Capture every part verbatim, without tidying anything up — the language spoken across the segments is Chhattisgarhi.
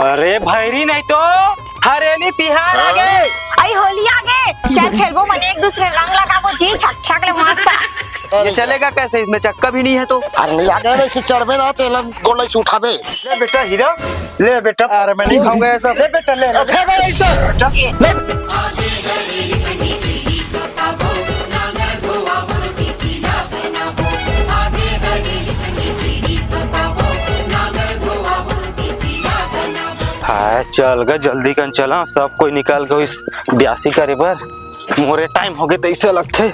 अरे भैरी नहीं तो हरेली तिहार आ गे। अई होली आ गे, चल खेलबो मन, एक दूसरे रंग लगाबो जी, छक छक ले मस्त। ये चलेगा कैसे? इसमें चक्का भी नहीं है तो। अरे नहीं आ गया ना, इसे चढ़बे ना तो एला गोड़ से उठाबे। ले बेटा हीरा, ले बेटा। अरे मैं नहीं खाऊंगा ये सब। ले बेटा, ले, ले। फेंक दे इसे। बेटा, ले। हाय, चल गे, जल्दी कन चला, सब कोई निकल गे इस ब्यासी करे बर। मोरे टाइम होगे तइसे लगथे।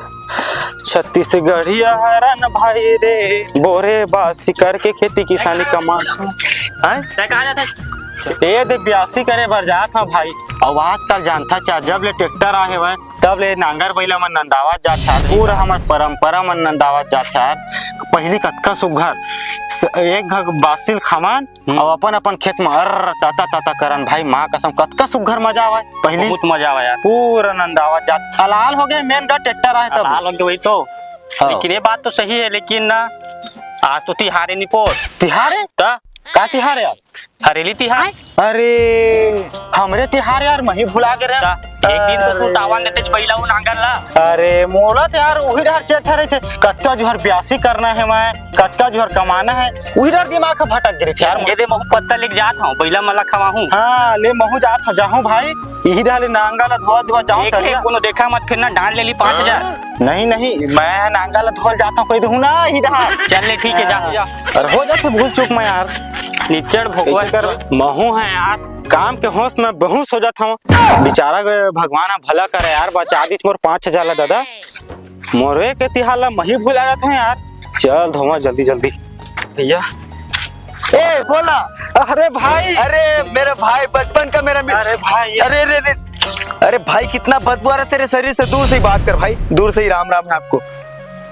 छत्तीसगढ़िया हरन भाई रे, बोरे बासी करके खेती किसानी कमा। हैं? तैं कहाँ जात हस? ए दे ब्यासी करे बर जात हंव भाई। अउ आजकल जानथा चा, जब ले ट्रैक्टर आहे हवय, तब ले नांगर बइला मन नंदावत जात हे। पूरा हमर परंपरा मन नंदावत जात हे यार। पहिली कतका सुग्घर स-, एक घ-, बासी ल खावन हम्म। अउ अपन अपन खेत म अर्र ताता ताता करन भाई, माँ कसम कतका सुग्घर मजा आवय। पहिली बहुत मजा आवय यार। पूरा नंदावत जात। अलाल होगे, मेन गा ट्रैक्टर आहे तब। अलाल होगे वही तो। हाँ। लेकिन ये बात तो सही है, लेकिन ना, आज तो तिहार हे निपोर। तिहार हे? त? का तिहार हे यार? हरेली तिहार। अरे, हमरे तिहार यार, मही भुला गे रे। त एक दिन तो अरे। सुरतावन देते बइला अउ नांगर ला। अरे, मोला तो यार उही डहर चेत रहिथे, कतका झोर ब्यासी करना हे मैं। कतका झोर कमाना हे, उही डर दिमाग ह भटक गे रहिथे यार। ये दे महू पत्ता लेके जात हंव, बइला मन ला खवाहूं। हाँ, ले महू जात हंव, जाहूं भाई, इही डहर ले नांगर ला धोवत धोवत जाहूं देख ले, सरिया। कोनो देखा मत, फेर ना डांट ले ली पाँच हजार। नहीं, नहीं, मैं नांगर ला धोवत जात हंव, कहि देहूं ना, इही डहर। चल ले, ठीक हे, जा, जा। अरे हो जाथे भूल चूक में यार। निच्चड़ भोगवा। कइसे कर, महू हे यार, काम के होश में बहुत सो जात हंव। बेचारा के भगवान ह भला करे यार, बचा दिस मोर पाँच हजार ला दादा। मोरे के तिहार ला मही भुला जात हंव यार। चल धोवा जल्दी जल्दी। भैया। ए, बोला। अरे भाई। अरे मेरे भाई, बचपन का मेरा मित्र। अरे भाई। अरे, अरे, अरे। अरे भाई, कितना बदबू आ रहा है तेरे शरीर से। दूर से ही बात कर भाई, दूर से ही। राम राम है आपको।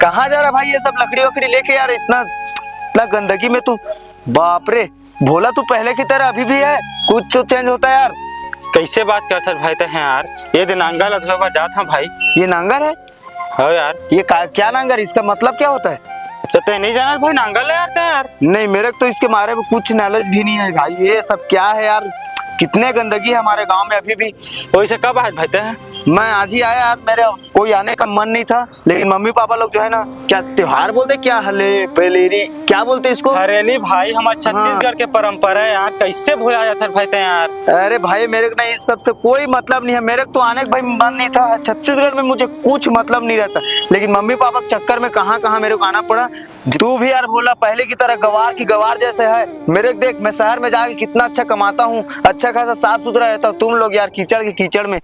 कहाँ जा रहा भाई ये सब लकड़ी वकड़ी लेके यार, इतना, इतना गंदगी में तू? बाप रे। भोला, तू पहले की तरह अभी भी है? कुछ तो चेंज होता है यार। कइसे बात करथस भाई तैं यार? ये दे नांगर ला धोए बर जात हंव भाई। ये नांगर है? हाँ यार। ये का, क्या नांगर? इसका मतलब क्या होता है? त तैं नहीं जानस भाई, नांगर ला यार तैं यार। नहीं, मेरे को तो इसके बारे में कुछ नॉलेज भी नहीं है भाई। ये सब क्या है यार? कितने गंदगी है हमारे गांव में अभी भी। वइसे कब आए भाई तैं? मैं आज ही आया यार, मेरे कोई आने का मन नहीं था। लेकिन मम्मी पापा लोग जो है ना, क्या त्योहार बोलते, क्या हले बेलेरी, क्या बोलते इसको? हरेली भाई, हमार छत्तीसगढ़ के परंपरा है यार, कैसे भुला जाता है भाई तैं यार? अरे भाई, मेरे को ना इस सब से कोई मतलब नहीं है। मेरे को तो आने का भाई मन नहीं था, छत्तीसगढ़ में मुझे कुछ मतलब नहीं रहता। लेकिन मम्मी पापा के चक्कर में कहाँ कहाँ मेरे को आना पड़ा। तू भी यार भोला, पहले की तरह गवार की गवार जैसे है। मेरे को देख, मैं शहर में जाके कितना अच्छा कमाता हूँ, अच्छा खासा साफ सुथरा रहता हूँ। तुम लोग यार कीचड़ के कीचड़ में।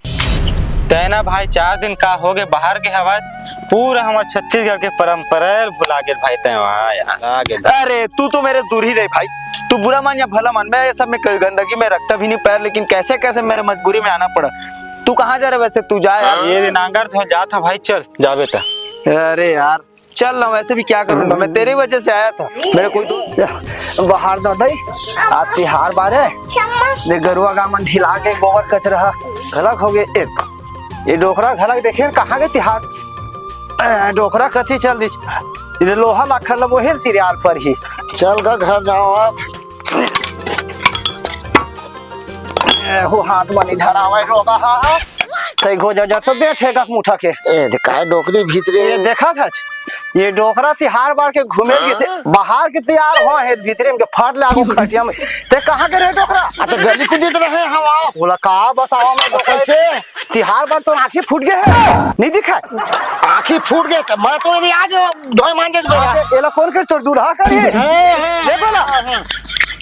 तैं ना भाई, चार दिन का होगे बाहर गे हवस, पूरा हमार छत्तीसगढ़ के परंपरा ल भुला गेस भाई तैं। वाह यार, आ गेस। अरे तू तो मेरे दूर ही रहे भाई, तू बुरा मान या भला मान, मैं ये सब में कोई गंदगी में रखता भी नहीं पैर, लेकिन कैसे कैसे मेरे मजबूरी में आना पड़ा। तू कहाँ जा रहे वैसे, तू जा यार। ये नांगर धोए जात हंव भाई, चल जाबे त। अरे यार, चल ना, वैसे भी क्या करूंगा मैं, तेरी वजह से आया था। मेरे कोई दोस्त बाहर ना भाई, आज तिहार बार है। देख, गरुवा गा मन ढिला के गोबर कचरा घलक होगे। एक ये डोकरा घलक देखे कहाँ गे तिहार। ए, डोकरा कति चल दिस। इधर लोहा लाखर ला वही सिरियाल पर ही। चल गा घर जाओ अब। ए, हो हाथ म नइ धरावय रोगा हा, हा। सही घोजर जर तो बैठे गा मुठा के। ए, दे काय डोकरी भीतरे। ये देखत हस, ये डोकरा तिहार बार के घूमे हाँ? गिसे, बाहर के तिहार हो हे, भीतरे में के फट लागो खटिया में। तैं कहाँ गे रहे डोकरा? आ, तो गली कूदत रहे हम, आओ। बोला, का बताओ मैं डोकरा? कैसे? तिहार बार तो आँखी फूट गे हे, नइ दिखय? आँखी फूट गे, मैं तो यदि आज धोए मांजे के बेरा। अरे, एला कोन कर तोर दूल्हा कर हे? हाँ, हाँ, ले बोला। हाँ, हाँ।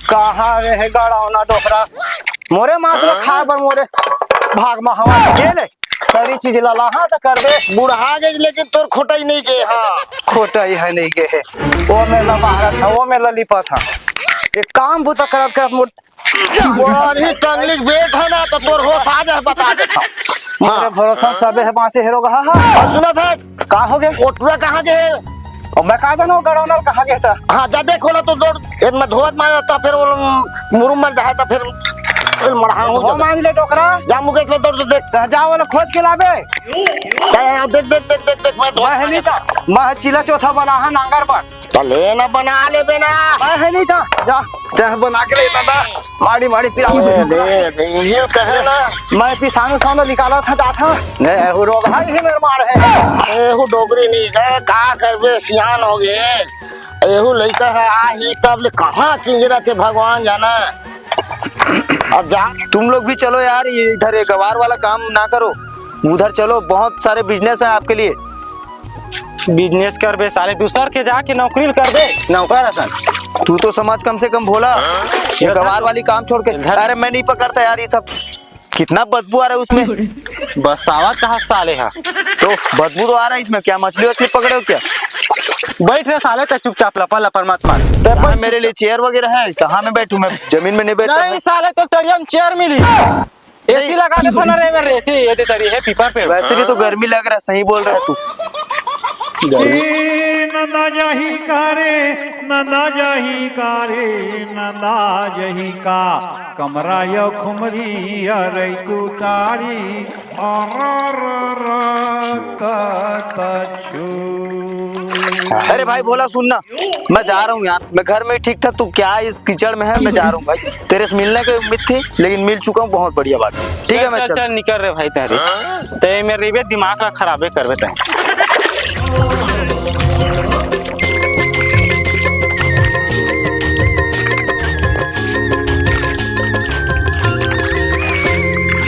कहाँ रे हे गड़ौना डोकरा? मोरे मांस ल हाँ? खाए बर मोरे भाग म हवा गेले। सारी चीज ला लाहा त कर दे। बुढ़ा गे लेकिन तोर खोटई नइ गे, हाँ। खोटई हे नइ गे हे। ओ मेर ला बहारत हा, ओ मेर ला लिपत हा। एक काम बुता करत करत मोर बड़ी टंगली के बेट है ना, तो तोर होश आ जाए, बता देता हूँ। हाँ। अरे भरोसा सबे हे, बाँचे हे रोगा, हाँ, हाँ। और सुना था, का हो गया? ओटुरा कहाँ गए है? और मैं का जानूँ, गड़ौनल कहाँ गया था? हाँ, जा देख, होला तो दौड़, एक मैं धोवत मारा था, फिर वो मुरुम मर जाए था, फिर चल मड़हा हो हो जा। मांग ले डोकरा। जा मुकेश ले दौड़ तो देख। त जा वाला खोज के लाबे। जा, जा, देख, देख, देख, देख, देख, मैं धोआ मैं नहीं था। मैं चिला चौथा बना हा नांगर पर। त ले ना बना ले बे ना। मैं है नहीं था। जा, ते बना के ले दादा। माड़ी, माड़ी पिरावत दे, है। दे, दे, ये कहे ना। मैं पिसानो सानो निकाला था, जा था। ने, हो रोग है ही मेरे मार है। ए, हो डोकरी नहीं है, का करबे, सियान हो गए। एहू लइका ह आही तब ले कहाँ किंजरत हे भगवान जाना। अब जा। तुम लोग भी चलो यार, ये इधर ये गवार वाला काम ना करो, उधर चलो, बहुत सारे बिजनेस है आपके लिए। बिजनेस करबे साले, दूसर के जाके नौकरी ल करबे, नौकर असन। तू तो समझ कम से कम भोला, ये इधर गवार तो वाली काम छोड़ के। इधर अरे मैं नहीं पकड़ता यार ये सब। कितना बदबू आ रहा है उसमें। बसावत कहा साले हा। तो बदबू तो आ रहा है इसमें, क्या मछली वछली पकड़े हो क्या? बैठ रे साले, ते चुपचाप लपर लपर मत मार। तो यहाँ मेरे लिए चेयर वगैरह है, कहाँ मैं बैठूं? मैं जमीन में नहीं बैठता। नहीं साले, तो तरिया में चेयर मिली। एसी लगा देता ना रे, मेरे एसी ये दे तरी है पीपर पे। वैसे भी तो गर्मी लग रहा है, सही बोल रहा है तू। ए नंदा जाही का रे, नंदा जाही का रे, नंदा जाही का। कमरा यो खुमरी अरई कुटारी, अरररर कतछू। अरे भाई भोला, सुन ना, मैं जा रहा हूँ यार, मैं घर में ही ठीक था, तू क्या इस कीचड़ में है? मैं जा रहा हूँ भाई, तेरे से मिलने की उम्मीद थी लेकिन मिल चुका हूँ, बहुत बढ़िया बात। ठीक है, चल, मैं चल, चल। चल, निकल रे भाई, तेरे ते मेरे भी दिमाग ला खराबे करबे ते।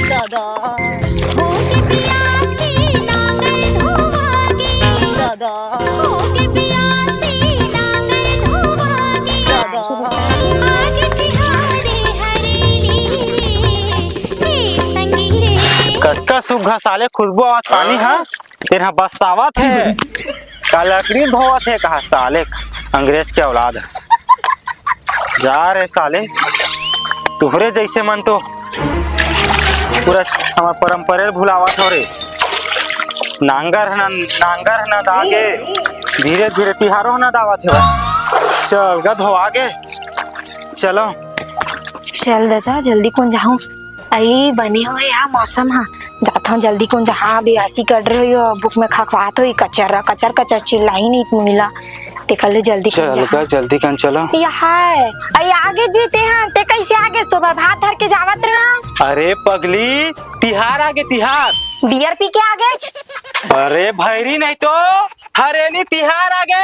दादा। होके पियासी नांगर धोवागे। दादा। होके पियासी नांगर धोवागे। दादा। आगे तिहारे हरेली, ए संगी रे। कतका सुग्घा साले खुशबू आवत पानी हा। तेन ह बस्सावत हे, का लकड़ी धोवत हे, कहा साले अंग्रेज के औलाद। जा रे साले, तुहरे जैसे मन तो पूरा हमर परंपरा भुलावत हो रे। नांगर ह ना, नांगर ह ना दागे, धीरे धीरे तिहारो ह ना दावत हे। चल गा धोवा गे, चलो। चल दादा, जल्दी कोन जाहूं। अई, बने हो या मौसम हा। जात हूं जल्दी कोन जाहूं, अभी आसी कट रही हो, बुक में खखवात होई, कचर कचर कचर चिल्लाई नहीं मुहिला। तेकर ले जल्दी कोन चल जा। का जल्दी कन चलो। या हाय, अई आगे जीते हैं, ते कैसे आगे? तो भात धर के जावत रहा। अरे पगली, तिहार आगे, तिहार। बियर पी के आगे। अरे भैरी नहीं तो हरेली तिहार आगे।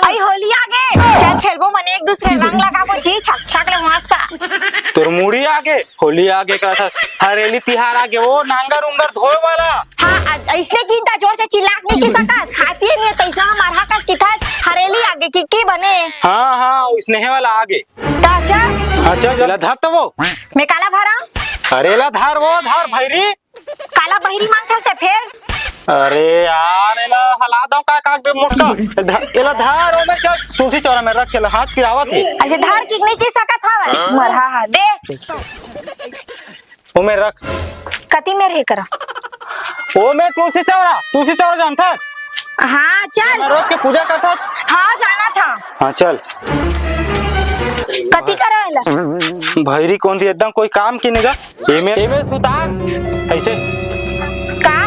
अई होली आगे। चल खेलबो मने एक दूसरे रंग लगाबो जी, छक छक ले मस्त। तोर मुड़ी आगे, होली आगे कहथस, हरेली तिहार आगे, वो नांगर उंगर धोए वाला। हाँ, अ-, अइसने की इतना जोर से चिल्ला के नहीं की सकस, खाए पिए नहीं तैसा हमार हक अस की थस, हरेली आगे की, की बने। हाँ, हाँ, उसने वाला आगे। तो अच्छा। अच्छा, चला धर तो वो। मैं काला भरा? अरे ला धर वो, धर भैरी। काला बहिरी मांगथस ते फेर? अरे यार, एला हला दो का, का मोटका। ध-, एला धार, ओमे चल, तुलसी चौरा में रख, एला हाथ पिरावत हे। अच्छा, धार की नहीं की सकत हवे? मरहा हा, दे। ओमे रख। कति में रे करा? ओमे तुलसी चौरा, तुलसी चौरा जानथस? हाँ, चल। रोज के पूजा करथस? हाँ, जाना था। हाँ, चल। कति करा एला? भैरी कोन दी एकदम कोई काम की निगा। एमे, एमे सुता, ऐसे। का?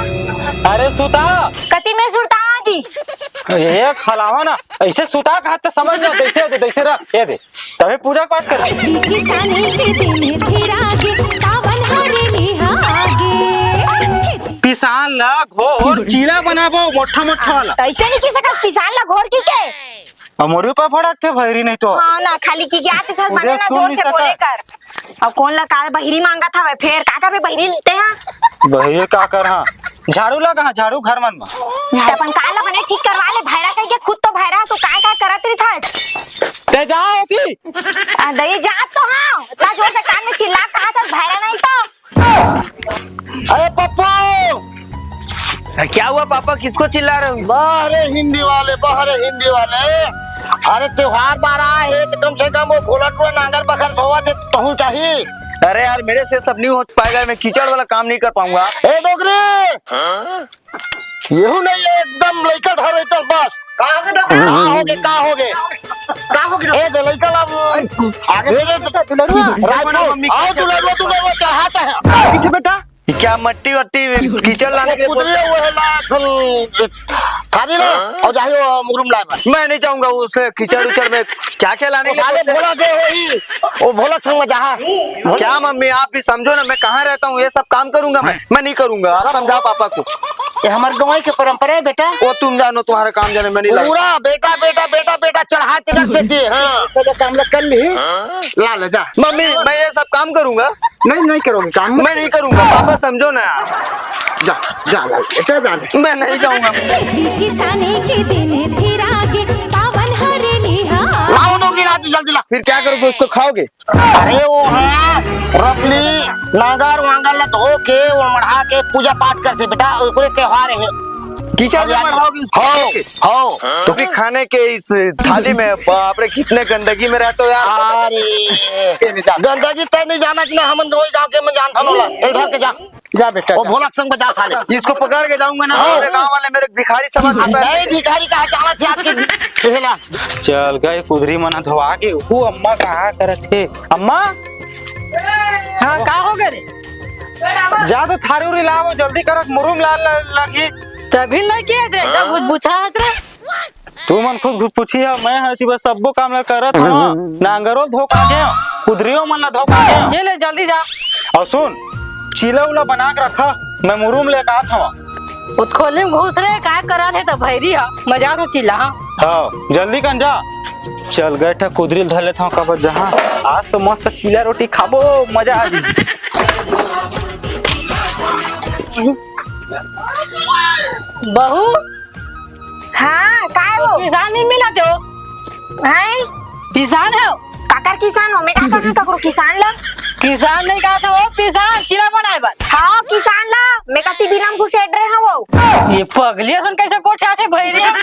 अरे सुता। कति में सुता जी? एक हलावा ना, ऐसे सुता का हाथ तो समझ ना, ऐसे दे, ऐसे रख, ये दे। तभी पूजा पाठ कर। किसानी के दिन फिर आगे, तावन हरे निहागे। पिसान ला घोर चीला बनाबो, मोटा मोटा वाला। ऐसे नहीं की सकत, पिसान ला घोर की के? अब मोरे ऊपर भड़कथे भैरी नहीं तो। हाँ ना, खाली की क्या ते घर उधर बने ना सुन जोर नहीं से सका। बोले कर। अब कोन ला काल बहिरी मांगत हवे, फेर का का बे बहिरी लेते हैं? बहिरी का कर, हाँ। झाड़ू लगा, हाँ, झाड़ू घर मन में। ते अपन काल ला बने ठीक करवा ले, भैरा कह के खुद तो भैरा, तो काय काय करत रही था? ते जा होती। आ, दई जा तो हाँ, इतना जोर से कान में चिल्ला कहा था, भैरा नहीं तो। अरे पप्पू! क्या हुआ पापा, किसको चिल्ला रहे हो? बाहरे हिंदी वाले, बाहरे हिंदी वाले। अरे त्योहार बार आए हे तो कम से कम वो भोला टुरा नांगर बखर धोवा थे, तहू चाही। अरे यार, मेरे से सब नहीं हो पाएगा, मैं कीचड़ वाला काम नहीं कर पाऊंगा। ए डोकरी! येहू नहीं, एकदम लइका धरे चल बस। का होगे डॉक्टर? का होगे, का होगे? का होगे डॉक्टर? ए, दे लइका ला, आगे भेजे तो दुलरुआ। रायपुर, मम्मी आओ के दुलरुआ, दुलरुआ, क्या क्या मट्टी वट्टी कीचड़ लाने के लिए बोलते हैं? वो है ला, थाली ना, और जाही वो मुरुम लाए बा। मैं नहीं जाऊंगा उस कीचड़ उचड़ में। क्या क्या लाने के लिए बोलते हैं? भोला दे वही, वो भोला संग में जाहा। क्या मम्मी, आप भी समझो ना, मैं कहाँ रहता हूँ, ये सब काम करूंगा मैं? मैं नहीं करूंगा, आप समझाओ पापा को। ये हमारे गाँव के परंपरा है बेटा। वो तुम जानो, तुम्हारा काम जाने, मैं नहीं लाऊंगा। पूरा बेटा, बेटा, बेटा, बेटा चढ़ा के रख देती है, हाँ। सब काम ला कर ली। ला ले जा। मम्मी, मैं ये सब काम करूंगा। नहीं, नहीं करोगे काम। मैं नहीं करूंगा, पापा समझो ना यार। जा, जा, जा, जा, जा। मैं नहीं जाऊंगा। किसानी के दिन फिर आगे, पावन हरेली हा। लाओ नौकरी ला, तू जल्दी ला। फिर क्या करोगे, उसको खाओगे? अरे वो है, रपली, नांगर वांगर ला धो के, वो मढ़ा के पूजा पाठ कर से बेटा, ओकरे त्योहार है। कीचड़ में मढ़ाओगे उसको? हो, हो। तो फिर खाने के इस थाली में, बाप रे, कितने गंदगी में रहते हो यार। अरे, गंदगी तय नहीं जाना कि ना, हमन गाँव के मन जानता नोला। इधर के जा। जा बेटा, वो जा। भोला संग बजा साले। इसको पकड़ के जाऊंगा ना, हाँ। मेरे गांव वाले मेरे भिखारी समझ के नहीं, भिखारी कहा जाना थी आज के, चल गए कुदरी मन धोवा के, वो अम्मा कहाँ करत हे? अम्मा? हाँ, का हो गए रे? जा तो थारी उरी लावो, जल्दी करक, मुरुम लाल ल-, लगी। तभी लगे रे, एकदम भुचभुचा हस रे। तू मन खुद खुद पूछी है, मैं है कि बस सब्बो काम ला करत हूँ। नांगरो धोखा गया, कुदरियो मन ला धोखा गया। ये ले जल्दी जा। और सुन, चीला उला बना के रखा, मैं मुरुम लेके आत हूँ। उतखोली में घुस रे, काय करत हे त भैरी ह, मजा तो चिल्ला। हाँ, जल्दी कन जा। चल गए ठा कुदरी ल धर लेत हूँ कबर जहाँ। आज तो मस्त चीला रोटी खाबो, मजा आ जी। बहू, हाँ, काय हो? पिसान नहीं मिला थे हो? हैं? पिसान है? काकर किसान हो? मैं का करूँ ककरो किसान ला? किसान नहीं कहा था वो, पिसान, चिला बनाए बर। हाँ, किसान ला, मैं कति बिना में घुसेड़ रहे हूँ वो। ये पगली असन कैसे कोठे आथे भैरी हम?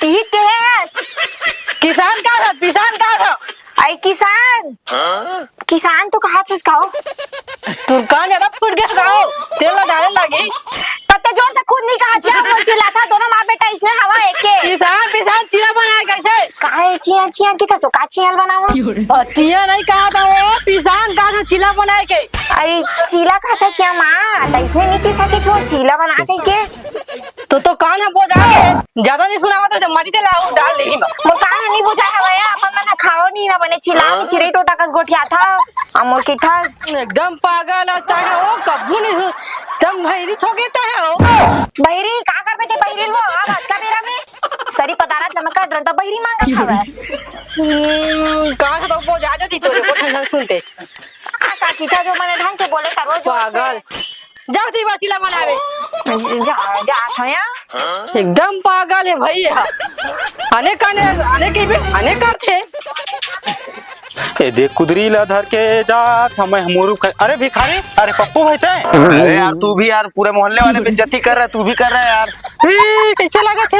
ठीक के है आज। किसान का था, पिसान का था? आई किसान। किसान तो कहा छस का हो? तोर कान ज्यादा फूट गया का हो? तेल ला डाले लागी। तब ते जोर से खुद नहीं कहा था, बोल चिल्ला था, दोनों माँ बेटा इसने हवा एक के। पिसान, पिसान, चिला बनाए कैसे? काहे चिया, चिया की तसो का चिया बनावा? अ, चिया नहीं कहा था वो, पिसान कहा था चिला बनाए के। अरे चिला कहा था चिया माँ, त इसने नहीं की सके छो, चिला बना के के। तो, तो कान हम बोझा के ज्यादा नहीं सुनावा तो जब मरी ते लाओ डाल दे। मोर कान नहीं बोझा है भैया, अपन मन खाओ नहीं ना बने चिल्लाओ हाँ। कि चिरई टोटा कस गोठिया था, अमोर की था। एकदम पागल है, चाहे हो कब्बू नहीं सुन, तम भैरी छोके ते है हो। बहिरी का करबे ते बहिरी हो, अब आज का बेरा में सरी पदारथ लमका डरन त बहिरी मांगत हवे। हम्म, कहाँ से तो बोझा जाती तोरे को ठंडा सुनते। आ, काकी था जो मने ढंग के बोले करो, जोर से। पागल। जाओ ती बा चिला बनावे। जा, जा, था या? एकदम पागल है भैया। अने काने, अने के भी, अने करते। ए देख, कुदरी ला धर के जात हमें हमरू ख-, अरे भिखारी, अरे पप्पू भाई तय। अरे यार, तू भी यार, पूरे मोहल्ले वाले बेइज्जती कर रहा है, तू भी कर रहा है यार। ई, कैसे लागत हे?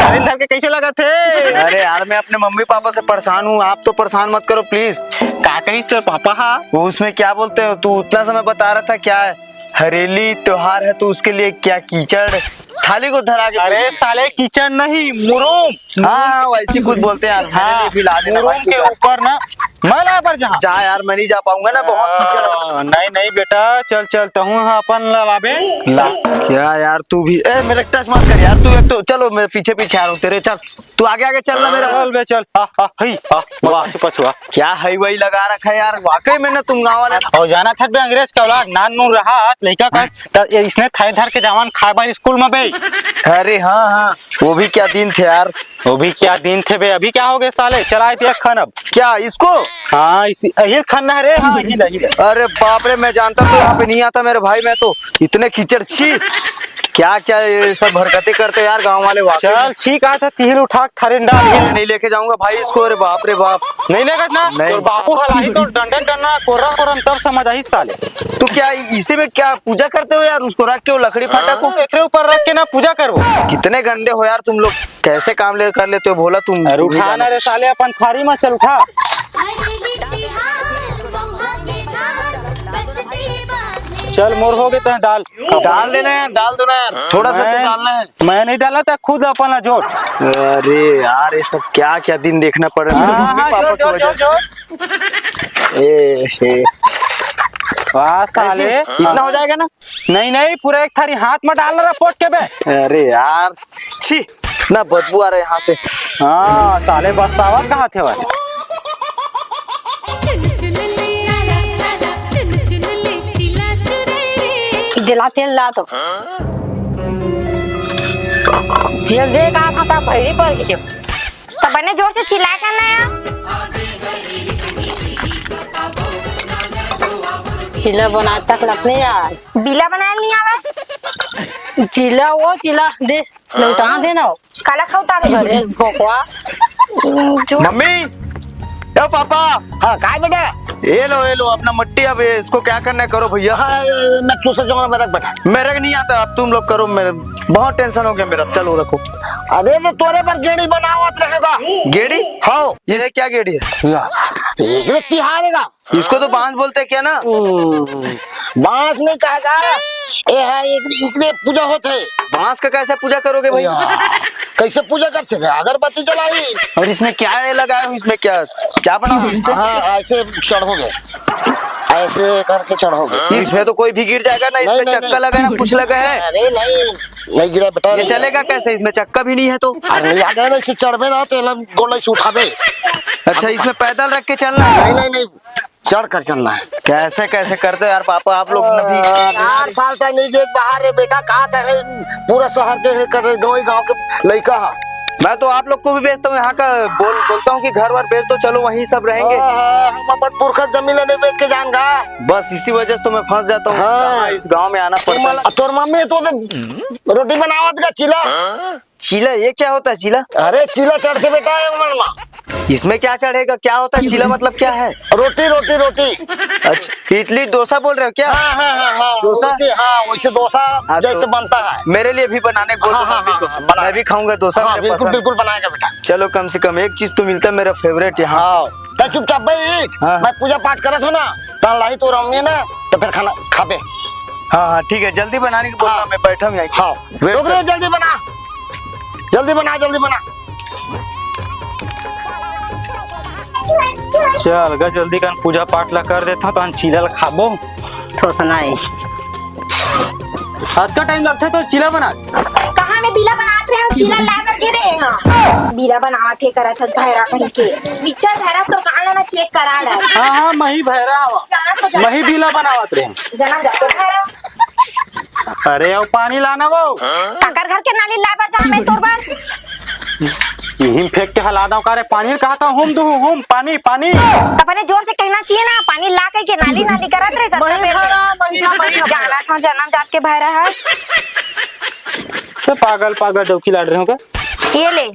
अरे, धर के कैसे लागत हे? अरे यार, मैं अपने मम्मी पापा से परेशान हूँ, आप तो परेशान मत करो please। का कहिस तोर पापा हा? वो उसमें क्या बोलते हो, तू उतना समय बता रहा था, क्या है? हरेली त्योहार है तो उसके लिए क्या कीचड़ थाली को धरा के अरे भेजी? साले, कीचड़ नहीं, मुरुम। हाँ, हाँ, वैसे कुछ बोलते हैं यार, मैंने हाँ, भी अभी ला देना मुरुम बाकी के का। ऊपर ना मैं लाए बर जहाँ। जा यार, मैं नहीं जा पाऊंगा ना, बहुत कीचड़ है। हाँ, नहीं, नहीं बेटा, चल, चल, तहूँ हाँ अपन ला लाबे। ला, क्या यार तू भी, ए, मेरे touch मत कर यार, तू एक तो, चलो मेरे पीछे पीछे आ रहा हूँ तेरे, चल, तू आगे आगे चल ना मेरा। चल बे, चल, आ, आ, हई, आ, वाह। पछुआ, पछुआ। क्या है वही लगा रखा है यार, वाकई में ना तुम गाँव वाले। और जाना था बे अंग्रेज का औलाद, नान नून रहा, लइका का, त ये इसने थाई धर के जावन खाए बार स्कूल में बे। अरे हाँ, हाँ, वो भी क्या दिन थे यार। वो भी क्या दिन थे बे, अभी क्या हो गए साले, चलाए दिया खान अब। क्या इसको? हाँ, इसी, यही खाना है रे, हाँ, यही ला, यही ला। अरे बाप रे, मैं जानता तो यहाँ पे नहीं आता मेरे भाई, मैं तो इतने कीचड़, छी। क्या क्या ये सब हरकतें करते यार गांव वाले, वाकई चल, में। ठीक आता, चिहिल उठा के थारे डाल। मैं नहीं लेके जाऊंगा भाई इसको, अरे बाप रे बाप। नहीं लेगा ना? नहीं। तोर बापू हलाही तो डंडन डंडा, कोर्रा कोरन, तब समझ आई साले। तो क्या इसी में क्या पूजा करते हो यार, उसको रख के वो लकड़ी फाटा को? हाँ, एकरे ऊपर रख के ना पूजा करबो। कितने गंदे हो यार तुम लोग, कैसे काम ले कर लेते हो भोला तुम? अरे उठा ना रे साले, अपन थारी में चल उठा। चल मोर हो गए तय दाल। डाल देना यार, डाल दो ना यार, थोड़ा सा तो मैं, डालना है। मैं नहीं डाला था, खुद अपन ला जोड़। अरे यार, ये सब क्या क्या दिन देखना पड़ रहा है हाँ, मेरे मम्मी हाँ, पापा जोड़, की जोड़, वजह जोड़, से। जोड़। ए, ए। वाह, साले। कैसे? इतना हो जाएगा ना? नहीं, नहीं, पूरा एक थारी हाथ में डाल रहा पोट के बे। अरे यार, छी, ना बदबू आ रहा है यहाँ से। हाँ, साले बस आवत कहाँ थे भाई? चुन चुन ले, चुन चुन ले, चिला चुरे रे। दिला तेल ला तो। तेल दे का था, था भैरी पर गयो। तो बने जोर से चिल्लाए करना यार। चिला बना तक लगने यार। बीला बनाए नहीं आवे। चिला वो चिला दे, लौटा दे ना। काला खौटा दे। अरे भोकवा। जो मम्मी, ए पापा। हाँ, काय बेटा? ये लो, ये लो अपना मट्टी। अब ये, इसको क्या करना है करो भैया। हाँ, मैं तुझसे जो मेरा बेटा। मेरे को नहीं आता, अब तुम लोग करो। मेरे बहुत टेंशन हो गया मेरा। चलो रखो। अरे, तो तोरे पर गेड़ी बनावत रहेगा। गेड़ी? हाँ। ये क्या गेड़ी है? या, ये तिहारेगा। इसको तो बांस बोलते क्या ना? हम्म, बांस नहीं कहेगा। ए है, एक, एकरे पूजा होत है। बांस का कैसे पूजा करोगे भाई? या, कैसे पूजा करते हैं? अगरबत्ती जलाई। और इसमें क्या है लगाए हो? इसमें क्या, क्या बना हो इससे? हाँ, ऐसे चढ़ोगे, ऐसे करके चढ़ोगे। इसमें तो कोई भी गिर जाएगा ना। नहीं, इसमें नहीं, चक्का नहीं। लगा है ना कुछ लगा है। अरे नहीं, नहीं गिरा बेटा, ये नहीं गिरा। चलेगा कैसे? इसमें चक्का भी नहीं है तो। अरे नहीं, आ गया ना, इसे चढ़बे ना तो एला गोलाई से उठाबे। अच्छा, इसमें पैदल रख के चलना है? नहीं, नहीं, नहीं, चढ़ कर चलना है। कैसे, कैसे करते हो यार पापा आप लोग ना भी? चार साल तक नहीं गए बाहर रे बेटा, कहा था है, पूरा शहर के है, कर गाँव, गाँव के लड़का है। मैं तो आप लोग को भी भेजता हूँ यहाँ का, बोल, बोलता हूँ कि घर वर बेच दो, चलो वहीं सब रहेंगे। हाँ, हाँ, हम अपन पुरखा जमीन ला नहीं बेच के जान गा। बस इसी वजह से तो मैं फंस जाता हूँ, हाँ। कहाँ इस गाँव में आना पड़ता है। तोर मम्मी तो, तो रोटी बनावत का चिला। चीला, ये क्या होता है चीला? अरे चीला चढ़ते बेटा है उमर मा। इसमें क्या चढ़ेगा, क्या होता है चीला, मतलब क्या है? रोटी, रोटी, रोटी। अच्छा, इडली डोसा बोल रहे हो क्या? हाँ, हाँ, हाँ, हाँ, डोसा? वैसे, हाँ, वैसे डोसा हाँ, तो जैसे बनता है। मेरे लिए भी बनाने को हाँ, हाँ, हाँ, हाँ, बना। मैं भी खाऊंगा डोसा हाँ, मेरे बिल्कुल, पसंद। बिल्कुल बनाएगा बेटा। चलो, कम से कम एक चीज तो मिलता है, मेरा फेवरेट यहाँ। हाँ, तो चुपचाप बैठ, हाँ। मैं पूजा पाठ करत हूँ ना, तन लाई तो रमनी ना, तो फिर खाना खाबे। हाँ, हाँ, ठीक है, जल्दी बनाने की बोलना, हाँ। मैं बैठा हूँ यहाँ। हाँ, wait रुक रे, कर। जल्दी बना, जल्दी बना, जल्दी बना। चल गा, जल्दी कन पूजा पाठ ला कर देथव, तहन चीला ला खाबो। थोथना ए। अतका टाइम लगथे तो चीला बना। कहाँ मैं बीला बनात रहे हूँ, चीला ला करके रहे हैं। बीला बनावत हे करत हस भैरा कहीं के। पिक्चर भैरा तो कहाँ ना चेक करा रहा है। हाँ, हाँ, मही भैरा हवा। जाना तो जाना। मही बीला बनावत रहे। जाना जातो भैरा। अरे, अउ पानी लाना वो। काकर घर के नाली ला बर जाऊं मैं तोर बर? इही म फेंक के हला दव का रे, पानी कहा था, हुम दू, हुम, पानी, पानी। अपने जोर से कहना चाहिए ना, पानी ला कह के नाली, नाली करत रहे सब मही बेर। भरा, मही, मही। जाना था, जनम जात के भैरा है। से पागल, पागल डौकी लाड़ रहे हो का? ये ले।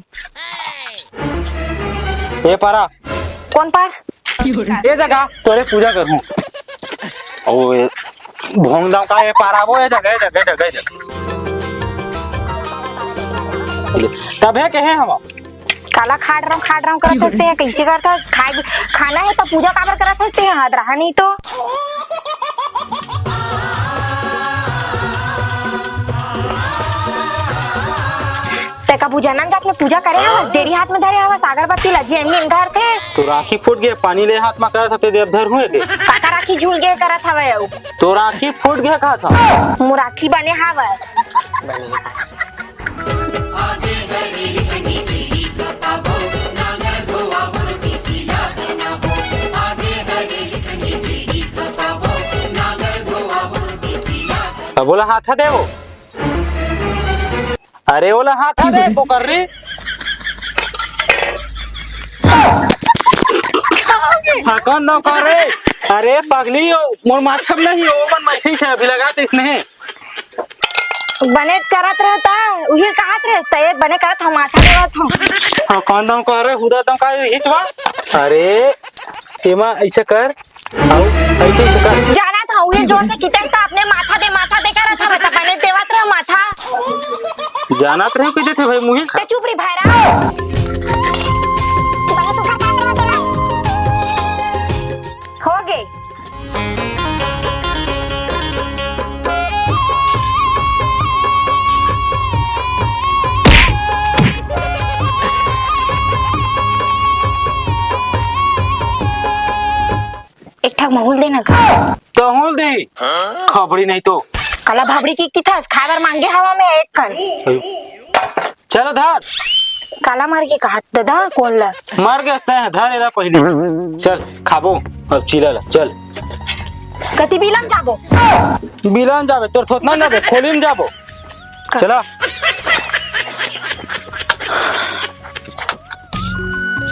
ए पारा। कौन पार? ए जगह तोरे पूजा करहूं। ओ ए, भोंग दव का ए पारा वो ए जगह, ए जगह, ए जगह, ए जगह। तभे कहे हम। काला खाड़ रहा हूँ, खाड़ रहा हूँ करत हस ते, कैसे करत हस? खाए, खाना है तो पूजा काबर करत हस ते, हाथ रहा नहीं तो। तेका पूजा नम जात में पूजा करे हवस, देरी हाथ में धरे हवस, अगरबत्ती ला जेब में धरथे। तो राखी फूट गए, पानी ले हाथ में करत हते, देव धर हुए दे। काका राखी झूल गए करत हवे अउ। तो राखी फूट गए कहा था। मु राखी बने हवे। अब बोला हाथ दे वो। अरे ओला हाथ दे, पोकर्री। हाँ, कौन दव का रे? अरे पगली, ओ, मोर माथा में नहीं, ओ मन में ऐसे ही से अभी लगा तो इसने। बने करत रहता, उही कहत रहे, त ए बने करत हम माथा देवत हम। हाँ, कौन दव का रे, हुदा दव का हिचवा? अरे, एमा ऐसे कर, अउ ऐसे, ऐसे कर। जाना था, उही जोर से कितने तो अपने माथा दे, माथा दे करत हवे, त बने देवत रहे माथा। जानत रहे कि देथे भाई मुही खा। ते चुप रे भैरा। हो गे। एक ठक महूल देना का? तहूल दे। खबड़ी नहीं तो। काला भाबड़ी के किथस, खाए बर मांगे हवा में एक कन। चल धर। काला मार के कहा ददा, कोन ला? मर गे तैं, धर एला पहले। चल खाबो अब चीला ला, चल। कति बिलन जाबो? बिलन जाबे, तोर थोथना जाबे, खोली में जाबो। चला।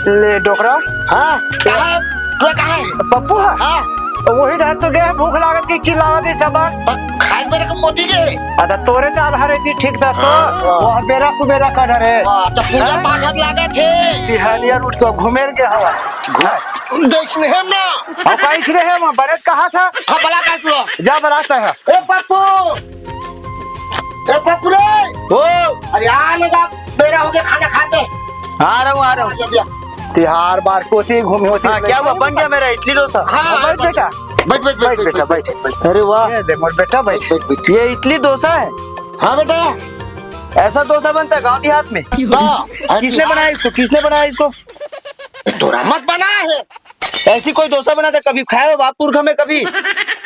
ले डोकरा। हाँ, कहाँ है? तोरा कहाँ है? पप्पू है? हाँ। वही डहर तो गया, भूख लागत के चिल्लावत हे सब। तो खाए पीने के मोती के? अरे तोरे चाल हरे थी ठीक था तो। हाँ। वो बेरा कुबेरा का डरे। हाँ, तो पूजा हाँ? पाठ हत लागत हे। बिहालिया रूट तो घूमे के हवा। देख ले हम ना। अब कैसे रहे हम? बरत कहा था? हाँ, बला का तू। जा बलाता है। ए पप्पू। ए पप्पू रे। ओ। अरे आ ना जा, बेरा हो गया खाना खाते। आ रहा हूँ, आ रहा हूँ। आ जा, जा। तिहार बार कोसी घूमी होती हाँ, है। क्या हुआ? बन गया मेरा इडली डोसा? हाँ, हाँ, बैठ बन बेटा। गया। बैठ, बैठ, बैठ, बैठ बैठ, बेटा, बैठ। बैठ। अरे वाह। ये दे मोर बेटा, बैठ। बैठ, बैठ। ये इडली डोसा है? हाँ बेटा। ऐसा डोसा बनता है गाँव देहात में? हाँ। किसने बनाया इसको? किसने बनाया इसको? तोरा मत बना है। ऐसी कोई डोसा बनाता कभी खाए हो बाप पुरखा में कभी?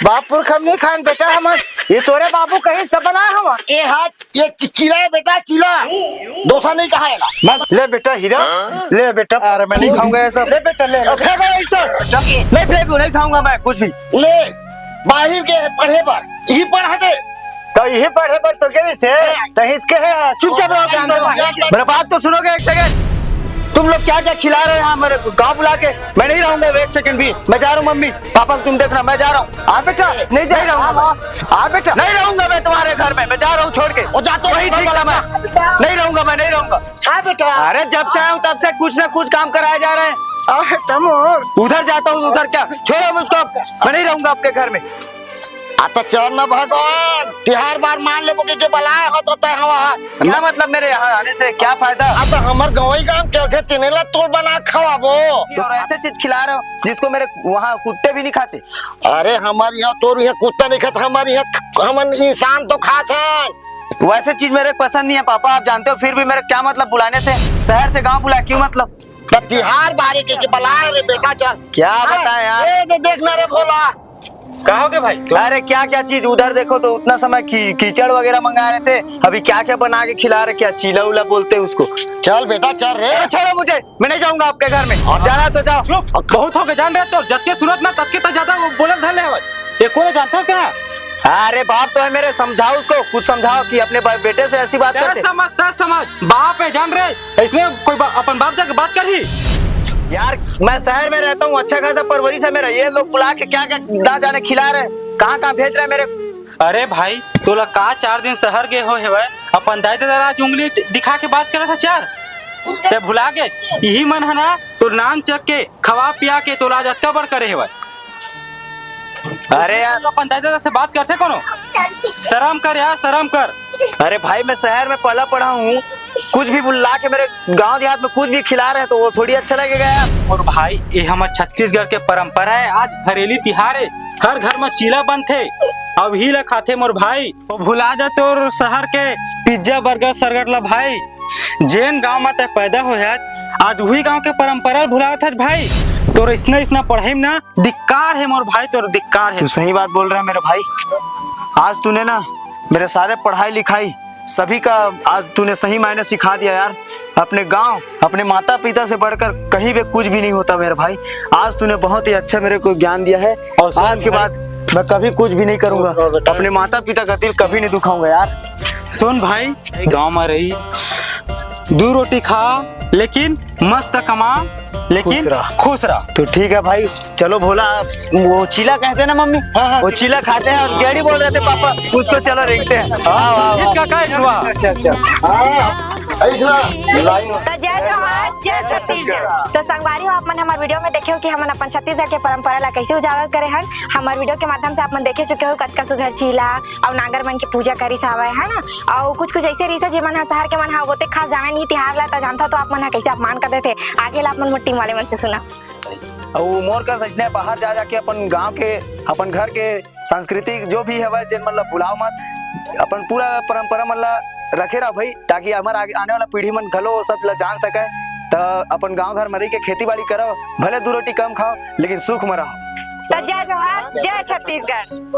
बाप पुरखा में नहीं खाए बेटा हम। ये तोरे बाबू कहीं से बनाए हम। ए हाथ, ये चि-, चिला है बेटा, चिला। डोसा नहीं कहा है ना। मत ले बेटा हीरा, हाँ? ले बेटा। अरे मैं नहीं खाऊंगा ये सब। ले बेटा, ले, ले। अब फेंको नहीं सर। नहीं फेंकू, नहीं खाऊंगा मैं कुछ भी। ले, बाहर के पढ़े पर, यही पढ़ा दे। तो यही पढ़े पर तो गिरिस थे, तो इसके है, चुपचाप रहो, कान दबाए। मेरा बात तो सुनोगे एक सेकंड? तुम लोग क्या क्या खिला रहे हो यहाँ मेरे गाँव बुला के? मैं नहीं रहूंगा एक सेकंड भी। मैं जा रहा हूँ मम्मी, पापा को तुम देखना, मैं जा रहा हूँ। हाँ बेटा, नहीं जा नहीं रहूंगा हाँ, मैं। हाँ बेटा। नहीं रहूंगा मैं तुम्हारे घर में, मैं जा रहा हूँ छोड़ के। वो जा तो वही ठीक वाला मैं। नहीं रहूंगा मैं, नहीं रहूंगा। हाँ बेटा। अरे जब से आया हूँ तब से कुछ ना कुछ काम कराए जा रहे हैं। हाँ बेटा मोर। उधर जाता हूँ, उधर क्या? छोड़ो मुझको, मैं नहीं रहूंगा आपके घर में। आ तो चल ना भगवान, तिहार बार मान लेबो के, के बलाए हो तो तय हवा। क्या मतलब मेरे यहाँ आने से क्या फायदा? आ तो हमर गंवई गांव चलथे, तेने ला तोड़ बना खवाबो। तो और ऐसे चीज खिला रहे हो जिसको मेरे वहाँ कुत्ते भी नहीं खाते। अरे हमारे यहाँ तोर यहाँ कुत्ता नहीं खाता, हमारे यहाँ हमन इंसान तो खात है। वैसे चीज मेरे को पसंद नहीं है पापा, आप जानते हो, फिर भी मेरे क्या मतलब बुलाने से, शहर से गांव बुला, क्यों मतलब? तो तिहार बारे के, के बलाए रे बेटा, चल। क्या हाँ, बताएं यार? ये दे देखना रे भोला। कहा हो गए भाई? अरे क्या क्या चीज, उधर देखो तो उतना समय की, कीचड़ वगैरह मंगा रहे थे, अभी क्या क्या बना के खिला रहे, क्या चीला उला बोलते हैं उसको। चल बेटा चल रे। अरे छोड़ो मुझे, मैं नहीं जाऊंगा आपके घर में। हाँ। जाना तो जाओ। चुप, बहुत हो गए जान रहे तो जतके सुनत ना ततके तो ज्यादा वो बोलत धर ले हवय। ये कोने जानता क्या? अरे बाप तो है मेरे, समझाओ उसको, कुछ समझाओ कि अपने बा-, बेटे से ऐसी बात क्या करते। समझ, क्या समझ? बाप है जान रहे, इसमें कोई बा-, अपन बाप जाके बात कर ही। यार मैं शहर में रहता हूँ, अच्छा खासा परवरिश है मेरा, ये लोग बुला के क्या क्या ना जाने खिला रहे हैं, कहाँ कहाँ भेज रहे हैं मेरे। अरे भाई तोला का चार दिन शहर गे हो हेवय, अपन दाई ददा ला आज उंगली दिखा के बात करे था चार, ते भुला गे। यही मन है ना तो नान चक के खवा पिया के तोला आज अतका बड़ करे हेवय। अरे यार। अपन दाई ददा से बात करथे कोनो? शर्म कर यार, शर्म कर। अरे भाई, मैं शहर में पला पढ़ा हूँ, कुछ भी बुला के मेरे गांव देहात में कुछ भी खिला रहे हैं तो वो थोड़ी अच्छा लगेगा यार। मोर भाई, ये हमर छत्तीसगढ़ के परंपरा है। आज हरेली तिहार है, हर घर में चीला बनथे, अब ही ला खाथे मोर भाई। वो भुला जा तोर शहर के पिज्जा, बर्गर, सरगट ला भाई। जेन गांव में तै पैदा होय हच, आज उही गांव के परंपरा भुलात हच भाई। तोर इसना इसना पढ़ाई में ना धिक्कार है मोर भाई, तोर धिक्कार है। तू सही बात बोल रहा है मेरे भाई। आज तूने ना मेरे सारे पढ़ाई लिखाई सभी का आज तूने सही मायने सिखा दिया यार। अपने गांव, अपने माता पिता से बढ़कर कहीं पे कुछ भी नहीं होता मेरे भाई। आज तूने बहुत ही अच्छा मेरे को ज्ञान दिया है। और सुन आज के भाई। बाद मैं कभी कुछ भी नहीं करूंगा। और बेटा। अपने माता पिता का दिल कभी नहीं दुखाऊंगा यार। सुन भाई, गांव में रही, दू रोटी खा, लेकिन मस्त कमा, लेकिन खुश रह। खुश रह। तो ठीक है भाई, चलो भोला, वो चीला कहते हैं ना मम्मी, हाँ, हाँ, वो चीला। चीला खाते हैं और गेड़ी बोल रहे थे पापा, उसको चलो रेंगते हैं। हाँ, हाँ, हाँ। इसका का है जुआ? अच्छा, अच्छा। हाँ, ऐसा लाइन में। तो जय जोहार, जय छत्तीसगढ़। तो संगवारी हो, आप मन हमारे वीडियो में देखे हो कि हमन अपन छत्तीसगढ़ के परंपरा ला कैसे उजागर करे हन। हमारे वीडियो के माध्यम से आप मन देखे चुके हो कतका सुघर चीला और नांगर मन के पूजा करिस हावय, है ना? अउ कुछ कुछ ऐसे रहिस हे, जेमन ह शहर के मन ह ओतेक खास जाने नहीं तिहार ला, त जानथव तो आप मन ह कैसे अपमान कर देथे। आगे ला अपन मोर टीम वाले मन से सुना। अउ मोर कस अइसने बाहर जा जाके अपन गांव के, अपन घर के सांस्कृतिक जो भी हवय, जेन मन ला भुलाव मत, अपन पूरा परंपरा मन ला रखे रह भाई, ताकि हमर आगे आने वाला पीढ़ी मन घलो वो सब ला जान सके। त अपन गांव घर म रहि के खेती बाड़ी करव, भले दू रोटी कम खाव, लेकिन सुख म रहो। त जय जोहार, जय छत्तीसगढ़।